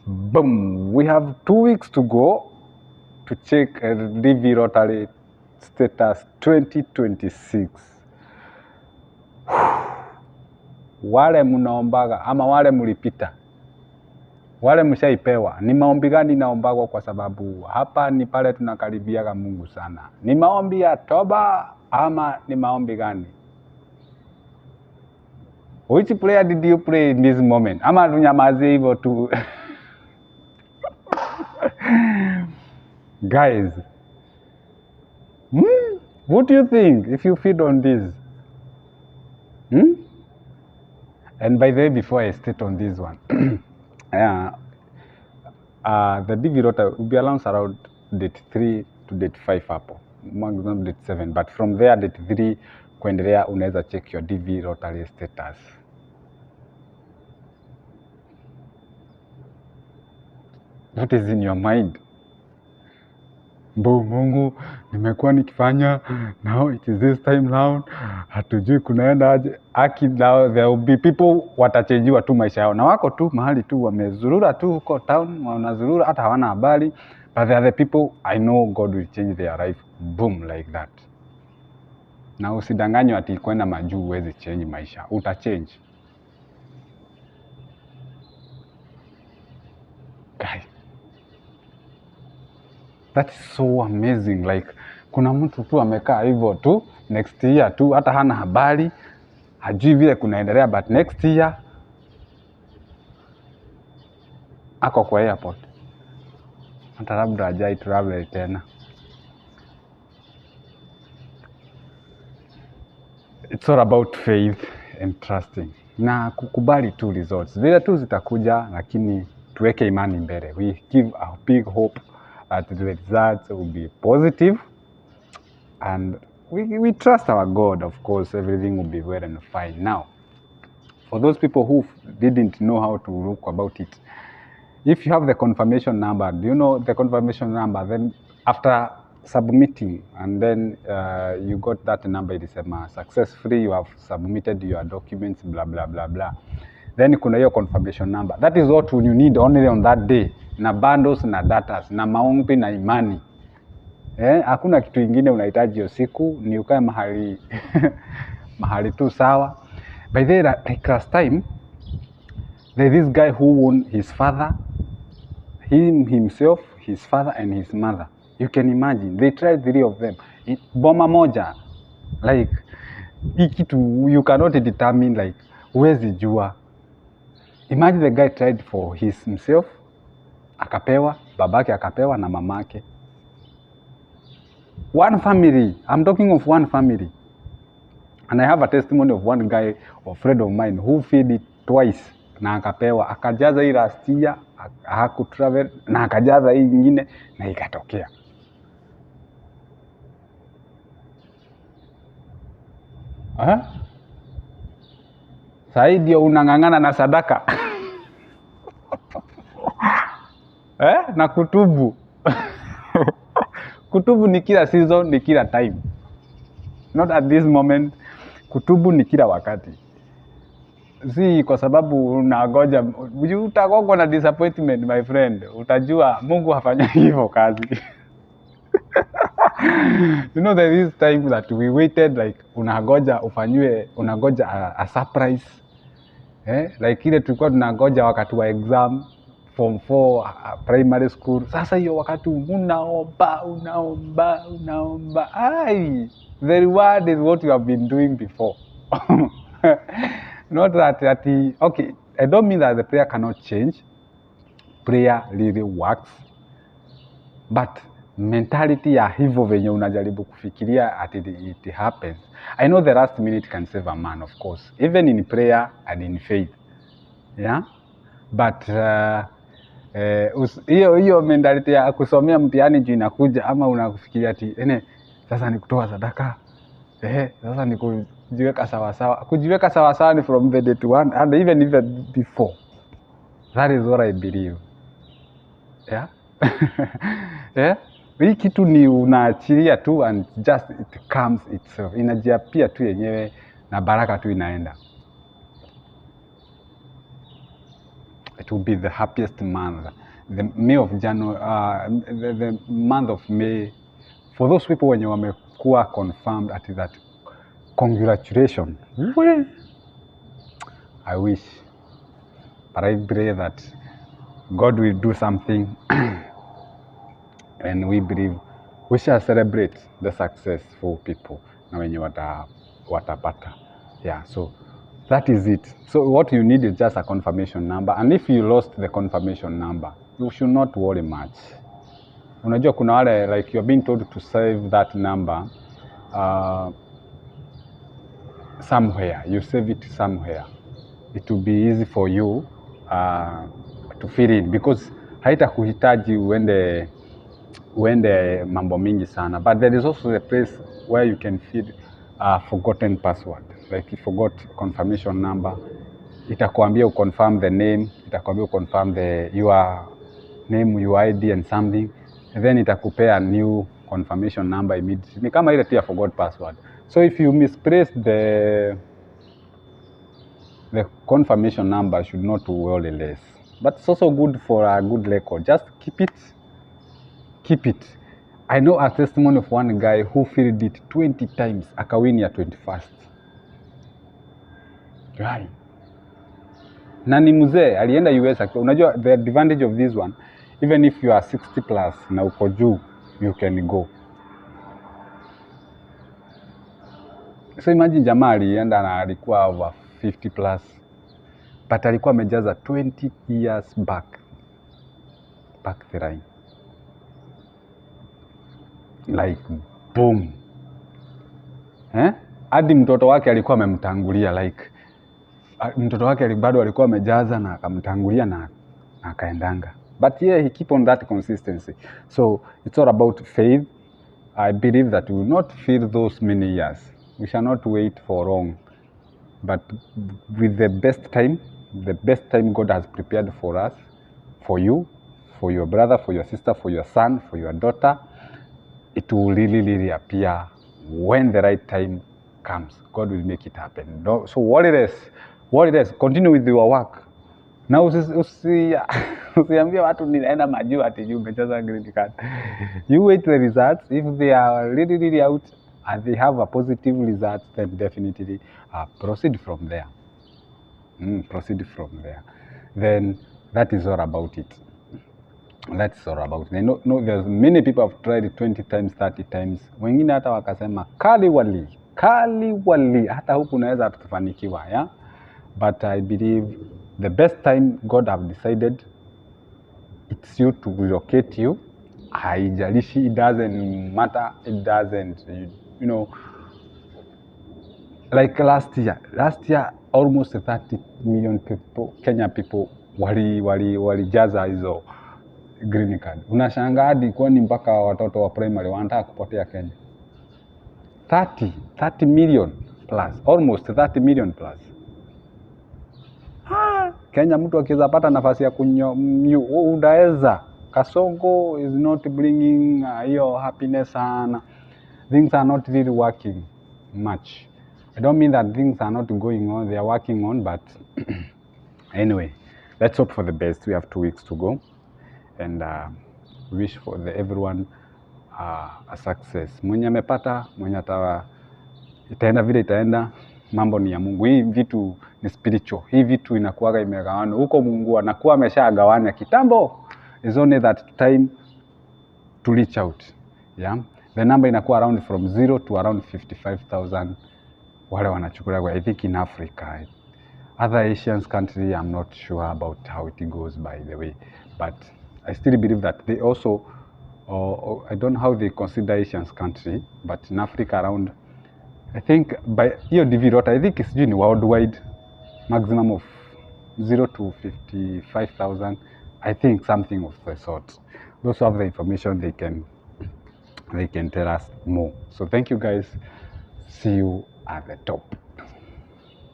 Boom! We have 2 weeks to go to check DV Lottery status 2026. Wale mnaombaga ama wale mlipita, wale mshaipewa, ni maombi gani naombagwa? Kwa sababu hapa ni pale tunakaribiaga Mungu sana. Ni maombi ya toba ama ni maombi gani? Which prayer did you pray in this moment? Ama tunyamazie hivyo tu? Guys, What do you think if you feed on this? Hmm? And by the way, before I state on this one, yeah, the DV Lottery will be announced around date 3 to date 5 hapo, maximum date 7, but from there date 3 kuendelea unaweza check your DV Lottery status. What is in your mind? Mbu Mungu, nimekuwa nikifanya, now it is this time round, hatujui kunaenda aje. Aki, now there will be people watachenjiwa tu maisha yao, na wako tu mahali tu wamezurura tu huko town, wanazurura hata hawana habari, but there are the people I know God will change their life, boom, like that. Na usidanganywe ati kwenda majuu huwezi change maisha, utachange. Guys, that is so amazing. Like kuna mtu tu amekaa hivyo tu, next year tu hata hana habari, hajui vile kunaendelea, but next year ako kwa airport, hata labda hajai travel tena. It's all about faith and trusting na kukubali tu results vile tu zitakuja, lakini tuweke imani mbele. We give a big hope that the results will be positive and we trust our God. Of course, everything will be well and fine. Now, for those people who didn't know how to look about it, if you have the confirmation number, do you know the confirmation number? Then after submitting and then you got that number, ilisema successfully you have submitted your documents, blah blah blah blah. Then kuna hiyo confirmation number. That is what you need only on that day, na bundles na datas na maombi na imani. Hakuna kitu ingine unahitaji hiyo siku, ni ukae mahali mahali tu sawa. By the way, like last time there is this guy who won his father, him himself, his father and his mother. You can imagine, they tried three of them. Boma moja, like hii kitu you cannot determine, like huwezi jua. Imagine the guy tried for his himself, akapewa, babake akapewa na mamake. One family, I'm talking of one family. And I have a testimony of one guy or friend of mine who feed it twice na akapewa, akajaza hii last year, hakutravel na akajaza hii nyingine na ikatokea. Sasa ndio unang'ang'ana na sadaka na kutubu. Kutubu ni kila season, ni kila time, not at this moment. Kutubu ni kila wakati, si kwa sababu unangoja. Utagongwa na disappointment my friend, utajua Mungu hafanyi hivyo kazi. You know there is time that we waited, like unangoja ufanyiwe, unangoja a surprise, Like ile tulikuwa tunangoja wakati wa exam form 4 primary school. Sasa hiyo wakati unaomba, unaomba, unaomba, ai, the reward is what you have been doing before. Not that, that the, okay, I don't mean that the prayer cannot change. Prayer really works, but mentality ya hivyo venye unajaribu kufikiria at it happens. I know the last minute can save a man, of course, even in prayer and in faith, yeah, but hiyo mentality ya kusomea mtihani juu inakuja, ama unakufikiria ati ene sasa ni kutoa sadaka, sasa ni kujiweka sawa sawa. Kujiweka sawa sawa ni from the day one and even before. That is what I believe. Yeah? Yeah? Hii kitu ni unaachilia tu and just it comes itself. Inajiapia tu yenyewe na baraka tu inaenda. It will be the happiest month, the May of January, the month of May. For those people wenye wamekuwa confirmed at that, congratulations. We, I wish, but I pray that God will do something and we believe we shall celebrate the successful people na wenye watapata. Yeah, so that is it. So what you need is just a confirmation number, and if you lost the confirmation number, you should not worry much. Unajua kuna wale, like, you are being told to save that number somewhere. You save it somewhere, it will be easy for you to fill in because haitakuhitaji uende mambo mingi sana. But there is also a place where you can fill forgotten password, like you forgot confirmation number, itakuambia uconfirm the name, itakuambia uconfirm the your name, your ID and something, and then itakupea new confirmation number immediately. Ni kama ile tu ya forgot password. So if you misplace the confirmation number, should not worry less, but it's also good for a good record. Just keep it, keep it. I know a testimony of one guy who filled it 20 times, akawin ya 21st. Right. Na ni mzee, alienda US unajua the advantage of this one, even if you are 60 plus na uko juu, you can go. So imagine jamaa alienda na alikuwa over 50 plus, but alikuwa amejaza 20 years back the line, like boom, eh? Hadi mtoto wake alikuwa amemtangulia, like mtoto wake bado alikuwa amejaza na akamtangulia na akaendanga. But yeah, he keep on that consistency. So it's all about faith. I believe that we will not feel those many years. We shall not wait for long, but with the best time, the best time God has prepared for us, for you, for your brother, for your sister, for your son, for your daughter, it will really, really appear when the right time comes. God will make it happen. No, so worry less, worry less. Continue with your work. Na usiambie watu ninaenda majuu ati juu umejaza green card. You wait the results. If they are really, really out and they have a positive result, then definitely proceed from there. Proceed from there. Then that is all about it. That's all about it. No, no, there's many people have tried it 20 times, 30 times. Wengine hata wakasema kali wali, kali wali, hata huku unaweza kufanikiwa, yeah? But I believe the best time God have decided it's you to relocate you. Haijalishi, it doesn't matter, it doesn't, you know, like last year almost 30 million people, Kenya people walijaza hizo green card. Unashangaa hadi kwani mpaka watoto wa primary wanataka kupotea Kenya. 30 million plus, almost 30 million plus. Ah, Kenya mtu akiweza pata nafasi ya kunyo, unaweza. Kasongo is not bringing hiyo happiness sana. Things are not really working much. I don't mean that things are not going on, they are working on, but anyway, let's hope for the best. We have 2 weeks to go and wish for everyone a success. Mwenye amepata, mwenye atawa, itaenda vile itaenda, mambo ni ya Mungu. Hii vitu ni spiritual. Hii vitu inakuwaga imegawanywa huko, Mungu anakuwa ameshagawanya kitambo. It's only that time to reach out. Yeah? The number inakuwa around from 0 to around 55,000 wale wanachukulia kwa, I think, in Africa. Other Asian country, I'm not sure about how it goes, by the way, but I still believe that they also, or I don't know how they consider Asian country, but in Africa around, I think by hiyo DV lottery, I think sijui ni worldwide maximum of 0 to 55,000, I think, something of the sort. Those who have the information, they can tell us more. So thank you guys. See you at the top.